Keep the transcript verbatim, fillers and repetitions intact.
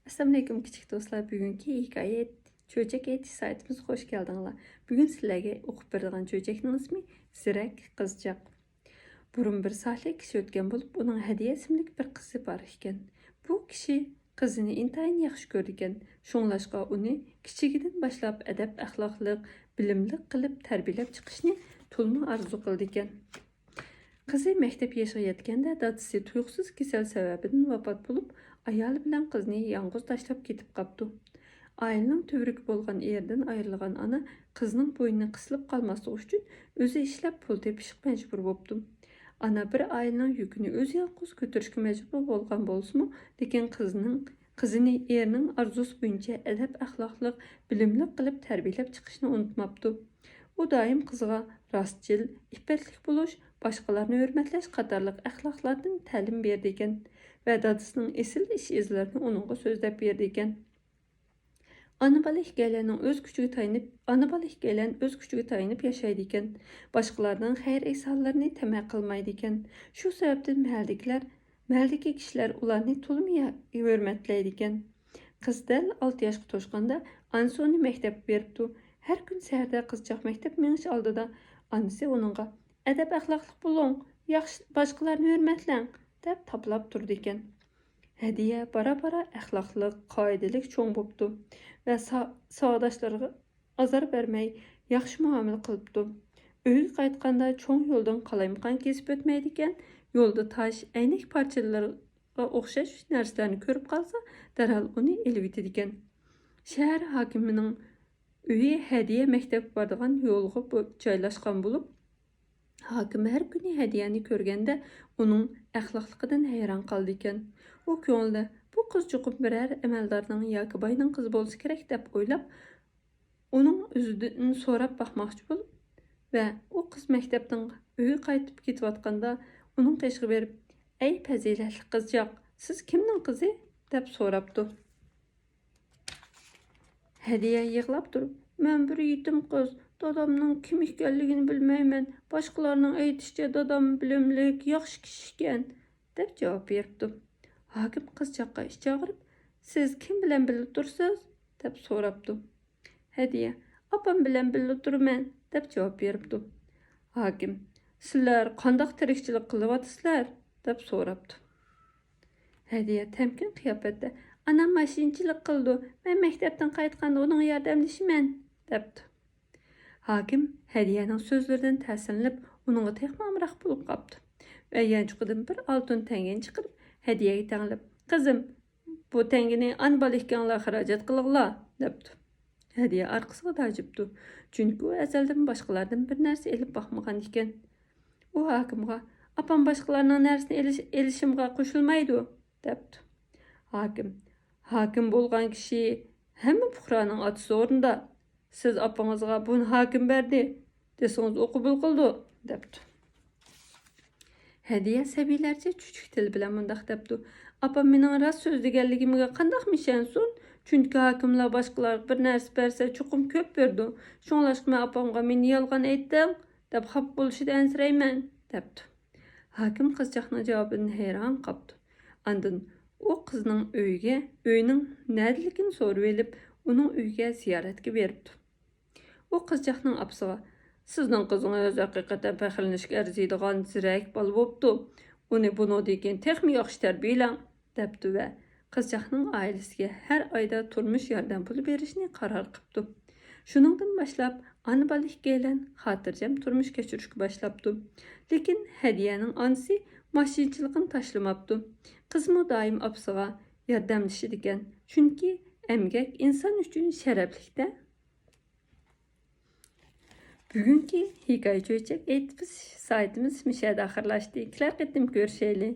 ئەسسالامۇئەلەيكۇم كىچىك دوستلار، بۈگۈنكى ھېكايە چۆچەك ئېيتىش سايتىمىزغا خوش كەلدىڭلار. بۈگۈن سىلەرگە ئوقۇپ بېرىدىغان چۆچەكنىڭ ئىسمى زېرەك قىزچاق. بۇرۇن بىر سالىھ كىشى ئۆتكەن بولۇپ، ئۇنىڭ ھەدىيە ئىسىملىك بىر قىزى بار ئىكەن. بۇ كىشى قىزىنى ئىنتايىن ياخشى كۆرىدىكەن. شۇڭلاشقا ئۇنى كىچىكىدىن باشلاپ ئەدەپ-ئەخلاقلىق، بىلىملىك قىلىپ تەربىيەلەپ چىقىشنى تولىمۇ ئارزۇ قىلىدىكەن. قىزى مەكتەپ يېشىغا يەتكەندە، دادىسى تۇيۇقسىز كېسەل سەۋەبىدىن ۋاپات بولۇپ، ئايالى بىلەن قىزنى يالغۇز تاشلاپ كېتىپ قاپتۇ. ئائىلىنىڭ تۈۋرۈكى بولغان ئېرىدىن ئايرىلغان ئانا قىزنىڭ بوينى قىسىلىپ قالماسلىقى ئۈچۈن ئۆزى ئىشلەپ پۇل تېپىشقا مەجبۇر بوپتۇ. ئانا بىر ئائىلىنىڭ يۈكىنى ئۆزى يالغۇز كۆتۈرۈشكە مەجبۇر بولغان بولسىمۇ، لېكىن قىزنىڭ، قىزىنى ئېرىنىڭ ئارزۇسى بويىچە ئەدەپ-ئەخلاقلىق، بىلىملىك قىلىپ تەربىيەلەپ چىقىشنى ئۇنتۇماپتۇ. ئۇ دائىم قىزىغا راستچىل، ئىپپەتلىك بولۇش، باشقىلارنى ھۆرمەتلەش قاتارلىق ئەخلاقلاردىن تەلىم بېرىدىكەن ۋە دادىسىنىڭ ئېسىل ئىش-ئىزلىرىنى ئۇنىڭغا سۆزلەپ بېرىدىكەن. ئانا بالا ئىككىيلەننىڭ ئۆز كۈچىگە تايىنىپ، ئانا بالا ئىككىيلەن ئۆز كۈچىگە تايىنىپ ياشايدىكەن. باشقىلارنىڭ خەير-ئېھسانلىرىنى تەمە قىلمايدىكەن. شۇ سەۋەبتىن مەھەللىدىكىلەر، مەھەللىدىكى كىشىلەر ئۇلارنى تولىمۇ يا-، ھۆرمەتلەيدىكەن. قىز دەل ئالتە ياشقا توشقاندا ئانىسى ئۇنى مەكتەپكە بېرىپتۇ. ھەر كۈن سەھەردە قىزچاق مەكتەپ مېڭىش ئالدىدا ئانىسى ئۇنىڭغا، «ئەدەپ-ئەخلاقلىق بولۇڭ، ياخشى، باشقىلارنى ھۆرمەتلەڭ» دەپ تاپىلاپ تۇرىدىكەن. ھەدىيە بارا-بارا ئەخلاقلىق، قائىدىلىك چوڭ بوپتۇ ۋە سا-، ساۋاقداشلىرىغا ئازار بەرمەي، ياخشى مۇئامىلە قىلىپتۇ. ئۆيگە قايتقاندا چوڭ يولدىن قالايمىقان كېسىپ ئۆتمەيدىكەن، يولدا تاش، ئەينەك پارچىلىرىغا ئوخشاش نەرسىلەرنى كۆرۈپ قالسا، دەرھال ئۇنى ئېلىۋېتىدىكەن. شەھەر ھاكىمىنىڭ ئۆيى ھەدىيە مەكتەپكە بارىدىغان يولغا بو-، جايلاشقان بولۇپ، ھاكىم ھەر كۈنى ھەدىيەنى كۆرگەندە، ئۇنىڭ ئەخلاقلىقىدىن ھەيران قالىدىكەن. ئۇ كۆڭلىدە، «بۇ قىز چوقۇم بىرەر ئەمەلدارنىڭ ياكى باينىڭ قىزى بولسا كېرەك» دەپ ئويلاپ، ئۇنىڭ ئۆزىدىن سوراپ باقماقچى بولۇپ ۋە ئۇ قىز مەكتەپتىن ئۆيگە قايتىپ كېتىۋاتقاندا، ئۇنىڭ قېشىغا بېرىپ، «ئەي پەزىلەتلىك قىزچاق، سىز كىمنىڭ قىزى؟» دەپ سوراپتۇ. ھەدىيە يىغلاپ تۇرۇپ، «مەن بىر يېتىم قىز، دادامنىڭ كىم ئىكەنلىكىنى بىلمەيمەن، باشقىلارنىڭ ئېيتىشىچە دادام بىلىملىك، ياخشى كىشى ئىكەن» دەپ جاۋاب بېرىپتۇ. ھاكىم قىزچاققا ئىچ ئاغرىپ، «سىز كىم بىلەن بىللە تۇرىسىز؟» دەپ سوراپتۇ. ھەدىيە، «ئاپام بىلەن بىللە تۇرىمەن» دەپ جاۋاب بېرىپتۇ. ھاكىم، «سىلەر قانداق تىرىكچىلىك قىلىۋاتىسىلەر؟» دەپ سوراپتۇ. ھەدىيە تەمكىن قىياپەتتە، «ئانام ماشىنىچىلىق قىلىدۇ، مەن مەكتەپتىن قايتقاندا ئۇنىڭغا ياردەملىشىمەن» دەپتۇ. ھاكىم ھەدىيەنىڭ سۆزلىرىدىن تەسىرلىنىپ، ئۇنىڭغا تېخىمۇ ئامراق بولۇپ قاپتۇ ۋە يانچۇقىدىن بىر ئالتۇن تەڭگىنى چىقىرىپ، ھەدىيەگە تەڭلەپ، «قىزىم، بۇ تەڭگىنى ئانا بالا ئىككىڭلار خىراجەت قىلىڭلار» دەپتۇ. ھەدىيە ئارقىسىغا داجىپتۇ، چۈنكى ئۇ ئەزەلدىن باشقىلاردىن بىر نەرسە ئېلىپ باقمىغان ئىكەن. ئۇ ھاكىمغا، «ئاپام باشقىلارنىڭ نەرسىنى ئېلىش، ئېلىشىمغا قوشۇلمايدۇ» دەپتۇ. ھاكىم، «ھاكىم بولغان كىشى ھەممە پۇقرانىڭ ئاتىسى ئورنىدا. سىز ئاپىڭىزغا بۇنى ھاكىم بەردى دېسىڭىز، ئۇ قوبۇل قىلىدۇ» دەپتۇ. ھەدىيە سەبىيلەرچە چۈچۈك تىل بىلەن مۇنداق دەپتۇ، «ئاپام مېنىڭ راست سۆزلىگەنلىكىمگە قانداقمۇ ئىشەنسۇن؟ چۈنكى ھاكىملار باشقىلارغا بىر نەرسە بەرسە، چوقۇم كۆپ بېرىدۇ. شۇڭلاشقا مەن ئاپامغا، 'مېنى يالغان ئېيتتىڭ' دەپ خاپا بولۇشىدا ئەنسىرەيمەن» دەپتۇ. ھاكىم قىزچاقنىڭ جاۋابىدىن ھەيران قاپتۇ. ئاندىن ئۇ قىزنىڭ ئۆيىگە، ئۆيىنىڭ نەدىلىكىنى سورىۋېلىپ، ئۇنىڭ ئۆيىگە زىيارەتكە بېرىپتۇ. ئۇ قىزچاقنىڭ ئاپىسىغا، «سىزنىڭ قىزىڭىز ھەقىقەتەن پەخىرلىنىشكە ئەرزىيدىغان زېرەك بالا بوپتۇ. ئۇنى بۇنىڭدىن كېيىن تېخىمۇ ياخشى تەربىيەلەڭ» دەپتۇ ۋە قىزچاقنىڭ ئائىلىسىگە ھەر ئايدا تۇرمۇش ياردەم پۇلى بېرىشنى قارار قىپتۇ. شۇنىڭدىن باشلاپ ئانا بالا ئىككىيلەن خاتىرجەم تۇرمۇش كەچۈرۈشكە باشلاپتۇ. لېكىن ھەدىيەنىڭ ئانىسى ماشىنىچىلىقىنى تاشلىماپتۇ. قىزمۇ دائىم ئاپىسىغا ياردەملىشىدىكەن، چۈنكى ئەمگەك ئىنسان ئۈچۈن شەرەپلىك-دە. بۈگۈنكى ھېكايە چۆچەك ئېيتىش سايتىمىز مۇشۇ يەردە ئاخىرلاشتى. كېلەر قېتىم كۆرۈشەيلى.